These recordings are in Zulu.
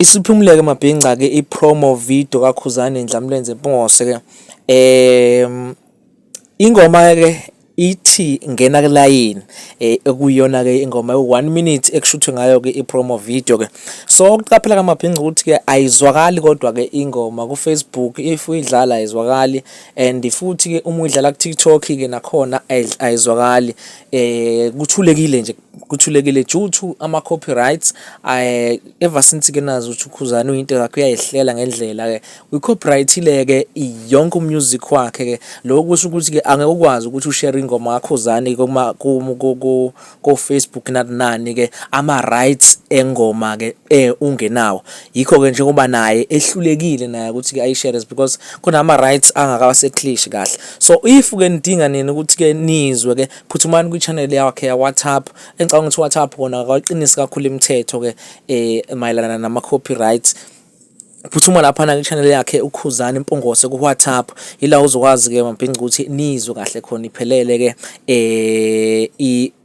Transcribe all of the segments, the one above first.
Isiphumule-ke Mabhinca-ke i-promo video kaKhuzani Ndlamlenze Mpungose-ke. Ingoma-ke ithi ngena kulayini okuyiyona-ke ingoma ewu-one minute ekushuthwe ngayo-ke i-promo video-ke. So ukuqaphela kaMabhinca ukuthi-ke ayizwakali kodwa-ke ingoma ku-Facebook if uyidlala ayizwakali and futhi-ke uma uyidlala ku-TikTok-ke nakhona ayizwakali. Kuthulekile nje kuthulekile due to ama-copyrights. Ever since ke nazi ukuthi uKhuzani uyinto yakhe uyayihlela ngendlela-ke uyi-copyright-ile-ke yonke umusic wakhe-ke. Lokhu kusho ukuthi-ke angeke ukwazi ukuthi ushare ingoma kaKhuzani ko-Facebook nani nani-ke ama-rights engoma-ke ungenawo. Yikho-ke njengoba naye ehlulekile naye ukuthi-ke ayishare because kunama-rights angakaseklishi kahle. So if-ke nidinga nina ukuthi-ke nizwe-ke phuthumani kwi-channel yakhe ya-WhatsApp. Engicabanga ukuthi u-WhatsApp wona akawuqinisi kakhulu imithetho-ke mayelana nama-copyrights. Phuthuma laphana kwi-channel yakhe uKhuzani Mpungose ku-WhatsApp, ila uzokwazi-ke Mabhinca ukuthi nizwe kahle khona iphelele-ke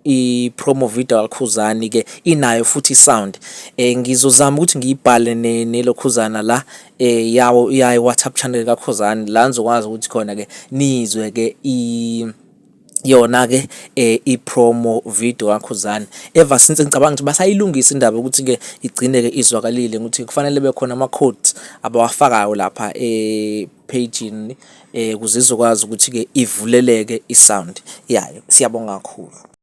i-promo video kaKhuzani-ke inayo futhi i-sound. Ngizozama ukuthi ngiyibhale nelokhuzana la yawo yayo WhatsApp channel kaKhuzani la nizokwazi ukuthi khona-ke nizwe-ke yona-ke i-promo video kaKhuzani. Ever since ngicabanga ukuthi basayilungisa indaba yokuthi-ke igcine-ke izwakalile ukuthi kufanele kube khona ama-codes abawafakayo lapha e-page-ini ukuze izokwazi ukuthi-ke ivuleleke i-sound yayo. Siyabonga kakhulu.